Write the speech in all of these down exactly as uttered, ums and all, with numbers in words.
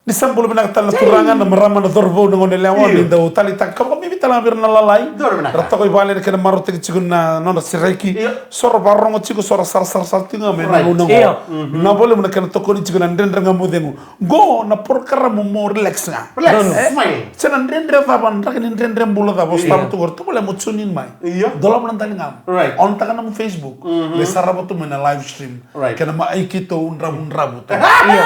Ni sa bula vinaka tale na turaga, na marama, na cauravou, na gone yalewa, ni dau taleitaka ka vakabibi tale ga vei ira na lalai. Donu vinaka. Ra toka i vale na kena marautaki tiko na nodra sereki. Io. So ra vakarorogo tiko, so ra sarasara sara tiko ga mai na gauna qo. Io. Na volume na kena tokoni tiko na Dredre Ga Mo Cegu. Qo na porokaramu mo relax ga. Relax, smile. Se na dredre cava, draki ni dredre bula cava, o sotava tu qori, tovolea mo tune in mai. Io. Dolava na daligamu. Right. On taka na nomu Facebook. Me sarava tu mai na live stream. Right. Kena ma ai keitou dravudravu tu. Io.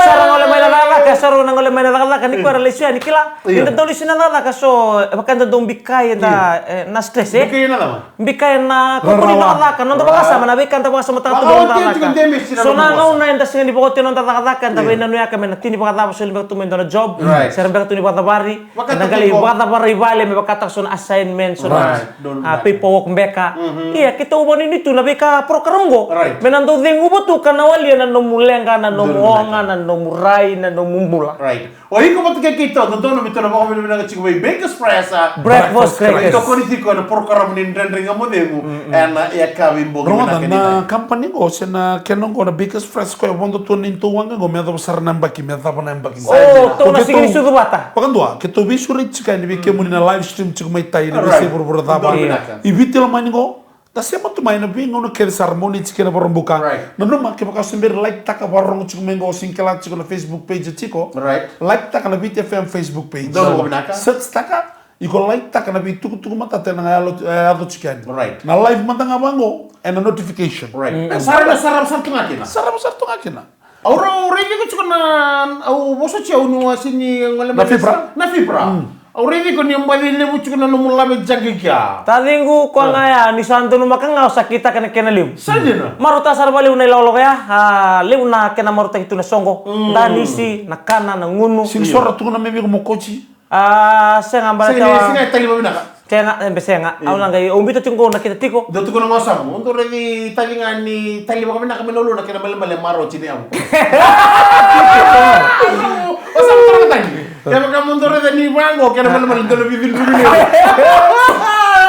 Sa ra gole mai na cakacaka, sa ra na gole mai na cakacaka, ni koya ra lesu yani kila. Io. Eda dau lesu na cakacaka so, e vaka eda dau bikai eda, e, na stress, e? Bikai na cava? Bikai na kakua ni cakacaka, noda vakasama, na veika eda vakasamataka tu na noda cakacaka. So na gauna eda sega ni vakaoti noda cakacaka, eda veinanuyaka me na tini vakacava, soli beka tu mai dua na job, se ra beka tu ni vakacavari. Eda qai lai vakacavara i vale me vakataka so na assignment, so na, a, paperwork beka. Ia, keitou vakanuinui tu na veika program qo. Right. Me na dau ceguva tu ka na walia na nomu leqa, na nomu oga, na nomu rai, na nomu bula. Right. O iko vata kei keitou, dodonu me tou na vakavinavinaka tiko vei Bakers Fresh, a, Breakfast Crackers. Tokoni tiko na program ni Dredre Ga Mo Cegu ena yakavi bogi vinaka ni. Na company qo se na kena qo na Bakers Fresh, koya vodo tu na neitou waqa qo me yacova sara na yabaki, me yacova na yabaki. O, tou na sega ni sucu vata. Vakadua, keitou veisureti tiko yani vei kemuni na live stream tiko mai tai, na veiyasai vuravura cava. I Viti, lomani qo, da sema tu mai na veigauna kece sara, Moniti kei na Vakaraubuka. Nanuma, kevaka o se bera ni like taka, vakarorogo tiko mai qo, o sega ni kila tiko na Facebook page tiko. Like taka na Viti F M Facebook page. Search taka, iko like taka na veitukutuku matata ena yaco tiko yani. Na live mada ga vaqo, ena notification. Sara, sara, sara tu ga kina. Sara, sara tu ga kina. Au raici iko tiko na, au vosoti au niu a sega ni gole mai na Fibra. Na Fibra. Au raici iko ni baci levu tiko na nomu lave jagi kia. Taciqu, koya ga ya, ni sa donumaka ga au sa kitaka na kena levu. Sa dina. Marautaka sara vakalevu na ilakolako ya, a, levu na kena marautaki tu na soqo. Danisi, na kana, na gunu. Sega ni sora tukuna mai vei iko mo coach. A, sega, baleta sega ni, sega ni tali vakavinaka. Sega, e, be sega. Au na qai, au biuta tiko qo na kita tiko. Dou tukuna qo Samu, o dou raici tavi ga ni tali vakavinaka mai na uluna kena malemale marau tini yavu. O Samu tara tani. Kevaka mo dou raica ni vaqo kena malemale dou na vividruvi ni.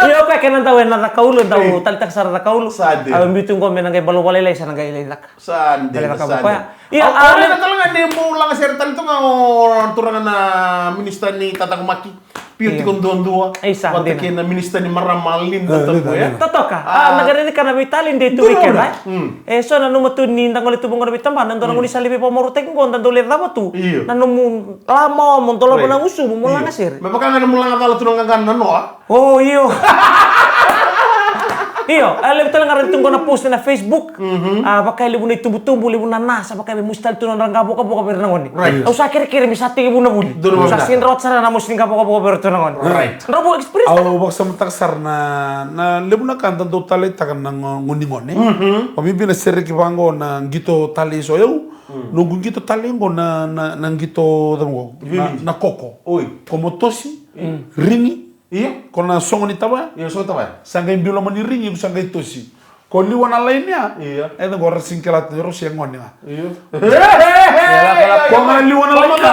Io, koya kena dau ena cakaulu, dau talitaka sara cakaulu. Sa dina. Au biuta qo me na qai balavu vakalailai sa na qai lai caka. Sa dina, sa dina. Ia, au raica tale ga ni bau lagasere tale tu ga o turaga na minisita ni tatakumaki. Pio tiko duadua. Vata kei na minisita ni marama Linda Tabuya. Totoka. A, na qai raici ka na veitali dei tu vei keda. E so na numa tu ni da gole tu vaqo na veitabana, dua na gaunisala ni veivakamarautaki qo da dau lai cava tu. Na nomu lama mo dolava na gusumu mo lagasere. Me vaka ga na mu laga cala tu na qaqana na noa. O, io. Io, e levu tale ga raica tu qo na post na Facebook. A, vaka e levu na itubutubu, levu na nasa, vaka e vei musu tale tu na nodra qavokavoka vei ira na gone. Au sa kerekere me sa tekivu na vuli. Sa sega ni rawata sara na musu ni qavokavoka vei ira tu na gone. Drau vou experience. Au vakasamataka sara na, na levu na ka da dau taleitaka na gone. Vakabibi na sereki vaqo na qito tale, so yau. Noqu qito tale qo na, na, na qito cava qo. Na, na koko. Ko mo tosi, rigi. Io. Ko na sogo ni tavaya. Io, sogo ni tavaya. Sa qai biu loma ni rigi, ko sa qai tosi. Ko liwa na laini ya. Io. E caqo ra sega ni kila tu ni rau se gone ga. Io. Ko ga liwa na laini ya.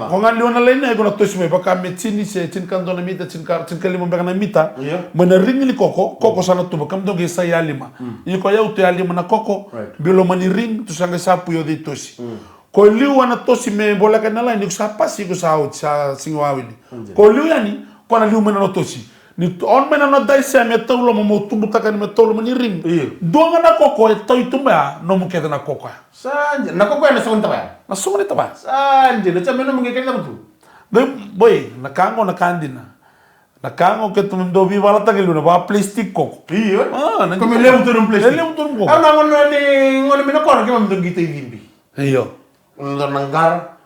Ko ga liwa na laini ya, iko na tosi mai vaka me tini se tinikadua na mita, tinika, tinikalima beka na mita. Io. Mai na rigi ni koko, koko sa na tuba, kemudou qai sa yalima. Iko yau tu yalima na koko, biu loma ni rigi, tu sa qai sa pui o cei tosi. Ko liu ena tosi me voleka na laini, ko sa pasi, ko sa oti, sa sega ni wili. Ko liu yani, ko na liu mai na tosi. Ni on mai na nona daisi ya me tau loma mo tubutaka ni me tau loma ni ring. Io. Dua ga na koko e tau i tuba ya, nomu kece na koko ya. Sa dina, na koko ya na sogo ni tavaya. Na sogo ni tavaya. Sa dina, sa me nomu qai kece na tu. Dai, boy, na ka qo na ka dina. Na ka qo keitou dau veivalataka e liu na va plastic koko. Io. Ah, na ko me levu tu na plastic. E levu tu na koko. Au na gone ni gone mai na koro keimami dau qito i cibi. Io. Dua na qara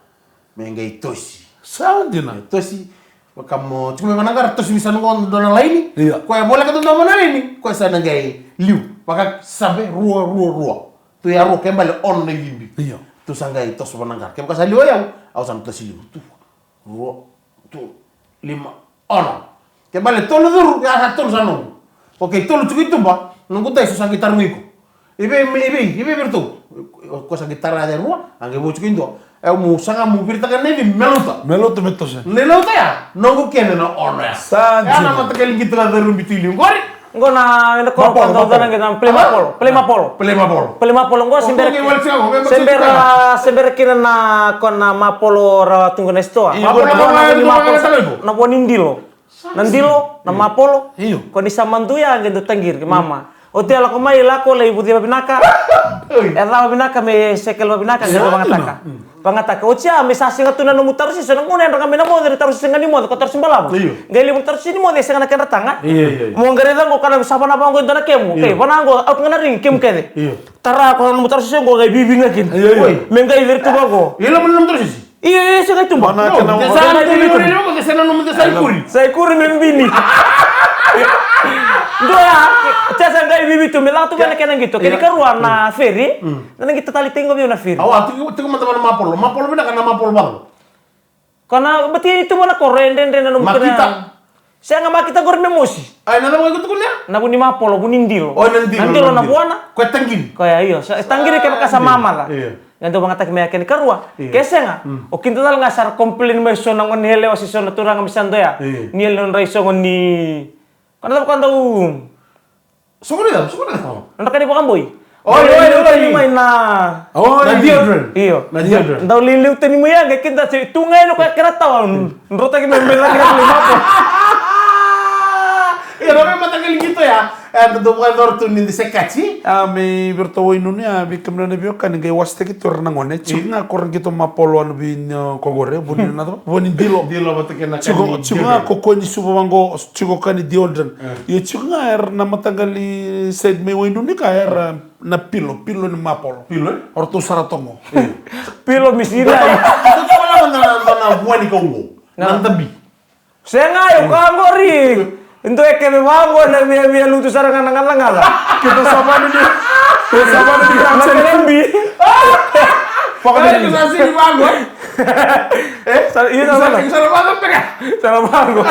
me qai tosi. Sa dina. Qai tosi. Vaka mo tiko mai vaka na qara tosi, mi sa noqo dua na laini. Io. Koya voleka dua na laini, koya sa na qai liu. Vaka save rua, rua, rua. Tu ya rua, ke bale ono na icibi. Io. Tu sa qai toso vaka na qara. Kevaka sa liu o yau, au sa na tosi liu. Tu, rua, tu, lima, ono. Ke bale tolu curu, ya sa tolu sa noqu. Okei, tolu tiko i tuba, noqu tai so sa qai tarogi iko. I vei, i vei, i vei vei ratou? Ko sa qai tara ya rua, a qai vo tiko i dua. E, mu saga mu viritaka na icibi me lauta. Me lauta me toso. Me lauta ya, noqu kece na ono ya. Sa dina. Ya na matakali qito ka carubi tu i liu qori. Qo na, ena koro Mapolo, ka dau Mapolo. Cana qo na play Mapolo, play Mapolo. Play Mapolo. Play Mapolo, qo se bera, se bera, se bera kina na, ko na Mapolo ra tu qo na sitoa. Io, Mapolo, qo na, na, na, na vua ni dilo. Na dilo, na Mapolo. Io. Ko ni sa maduya qai dau taqiri, mama. Oti a lako mai, lako lai vuci vavinaka. Oi. E cava vinaka me sekel vavinaka, qai dau vagataka. Vagataka. Oti a me sa sega tu na nomu tarusese, na gauna yadra ga me na moce, na tarusese ga ni moce, ko tarusese balavu. Io. Qai levu na tarusese ni moce, e sega na kedra taga. Io, io, io. Mo qai raica qo ka na sa vana vaqo e dua na kemu. Io. Kei, vana qo, out ga na ring, kemu kece. Io. Tara ko na nomu tarusese qo, qai vivi ga kina. Io, io. Me qai ceri tu vaqo. Io, na nomu tarusese. Io, io, sega i tuba. Mana kena mo. Sa ikuri me bini. Dua ya, sa qai vivi tu, me lako tu vei na kena qito. Kena ikarua na feri. Na qito tale tiko vei na feri. Awa, tiko, tiko mada vana Mapolo. Mapolo vinaka na Mapolo valo. Ko na bati tu vana koro, e dredre na nomu kena. Makita. Sega, makita qori me mosi. Ai, na cava qo tukuna ya? Na vu ni Mapolo, vu ni dilo. O, na dilo, na dilo na vuana. Ko e taqiri. Ko ya, io. Sa, e taqiri kevaka sa mamaca. Io. Qai dau vagataki me ya kena ikarua. Io. Ke sega, o kida tale ga sa ra complain mai so na gone yalewa se so na turaga me sa doya. Io. Ni yalewa nodra isogo ni. Ko na cava ko dau Soqoni cava, soqoni cava? Nodra ka ni vakaboi. Oi, oi, oi. Mai na. Oi. Na deodorant. Io. Na deodorant. Dau liuliu tani mai ya, qai kida se tu ga ena koya kena tawa. Drotaki mai, mai laki na kena mapo. Io, na me mataqali qito ya. E, da dau vakayacora tu ni da se kaci. A, me vei ratou wainunu ya, vei kemuni na veiwekani, qai wasitaki tu ira na gone. Tiko ga ko ra qito Mapolo ena vei, ko qori, vuni na, vuni dilo. Dilo vata kei na ka ni deodorant. Tiko ga ko koya ni suva vaqo, tiko ka ni deodorant. Io, tiko ga era na mataqali side mai wainunu ka era na pilo, pilo ni Mapolo. Pilo, e? O ratou sara toqo. Pilo misina. Io, io, io, na, na, na vua ni kau qo. Na dabi. Sega, io, ka qori. Dua e kece vaqo na viavia lutu sara ga na gacagaca. Keta savani ni. Keta savani ni. Na kena bi. Vaka ni sa sini vaqo, e? E? Sa, io, sa, sa, sa vaqo. Sa vaqo.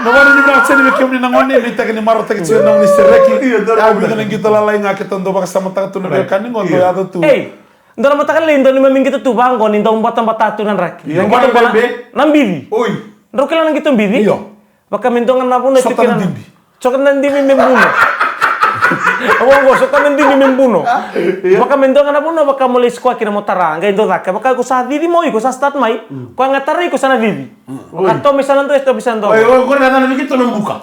Na vani ni vinaka seni vei kemuni na gone, ni taka ni marautaki tiko na nomuni sereki. Io, dua na. Ya, vica na qito lalai ga keitou dau vakasamataka tu na veiwekani qo, dau yaco tu. Ei, dua na mataka lailai, dua ni mami qito tu vaqo, ni dau batabata tu na draki. Io. Na qito qo na, na bici. Oi. Drau kila na qito bici? Io. Vaka me dua ga na vanua e tiko kina na. Sota na dibi. Sota na dibi me buno. Au qo, sota na dibi me buno. Io. Vaka me dua ga na vanua, vaka mo lai sikoa kina mo tara, qai dau caka. Vaka iko sa cici mai, iko sa start mai. Mm. Koya ga tara iko sa na cici. Mm. Vaka tomi sa na dua, tomi sa na dua. Oi, oi, qori na cana vei keitou na buka.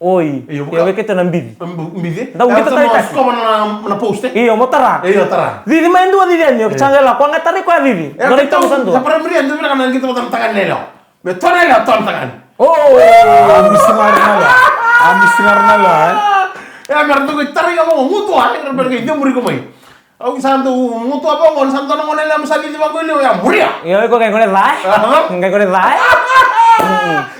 Oi, io, buka. Io, vei keitou na bici. Bu-, bici? Dau qito tale mo tale. Sikoa na, na post, e? Io, mo tara. Io, tara. Cici mai e dua, cici yani, io, sa qai lako, koya ga tara iko a cici. E, dua na keitou, itomi sa dua. Sa para miri, e dua vinaka na qito vata na tagane yalewa. Me toa na yalewa, toa na tagane. O! A misi ga ra na yalewa. A misi ga ra na yalewa, e? E, me ra dau qai tarai ga vaqo, gutuva, e, ra bera qai cemuri iko mai. Au sa dau gutuva vaqo, ni sa dua na gone yalewa me sa cici vaqo i liu, ya muria. Io, iko qai gone ca, e? Aha. Qai gone ca, e?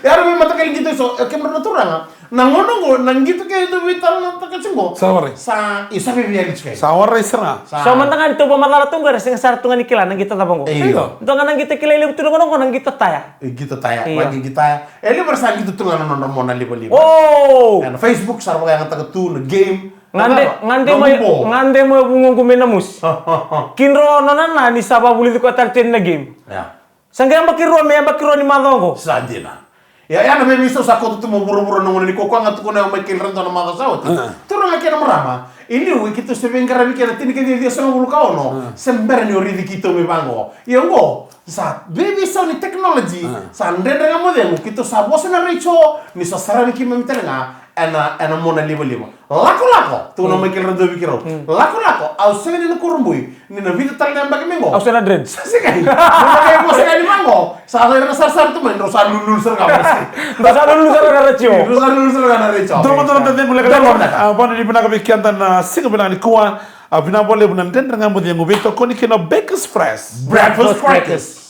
Ya, ra me mataqali qito eso, e, kemudou na turaga. Na gauna oqo, na qito keitou veitalanoataka tiko qo. Sa warai. Sa, io, sa veiveiyali tiko. Sa warai sara ga. Sa. So mada ga ni tou vakamacala tu qo, era sega sara tu ga ni kila na qito cava qo. Io. Dua ga na qito kilai levu tu na gauna oqo, na qito taya. E, qito taya. Io. Vaqi qito taya. E levu era sa qito tu ga na nodra mona livaliva. O! E, na Facebook sa ra vakayagataka tu na game. Gade, gade mai, gade mai vugoqu mai Namusi. Kidro nona na ni sa vakavulici koya tale tu yani na game. Io. Sa qai yabaki rua me yabaki rua ni macawa oqo. Sa dina. Ia, ia na veiveisau sa koto tu mai vuravura na gauna nikua, koya ga tukuna o Michael Radua na macawa sa oti. A. Turaga kei na marama, i liu e keitou se veiqaravi kei na tinikaciwa ciwasagavulu ka ono, a, se bera ni o raici keitou mai vaqo. Ia oqo, sa veiveisau ni technology, a, sa dredre ga mo cegu, keitou sa vosa na retio, ni sa saravi keimami tale ga, ena, ena mona livaliva. Lakolako, tukuna o Michael Radua vei keirau. Mm. Lakolako, au sega ni na kurabui, ni na vica tale na yabaki mai qo. Au sega na dread. Sa sega. Ni na qai vosa ga ni vaqo. Sa rairai na sarasara tu mai, drau sa lululu sara ga. Drau sa lululu sara ga na retio. Drau sa lululu sara ga na retio. Dua mada na cegu lekaleka. Dua mada. A, vakanuinui vinaka vei keda na siga vinaka nikua. A, vinaka vakalevu na dredre ga mo cegu, veitokoni kina o Bakers Fresh. Breakfast crackers.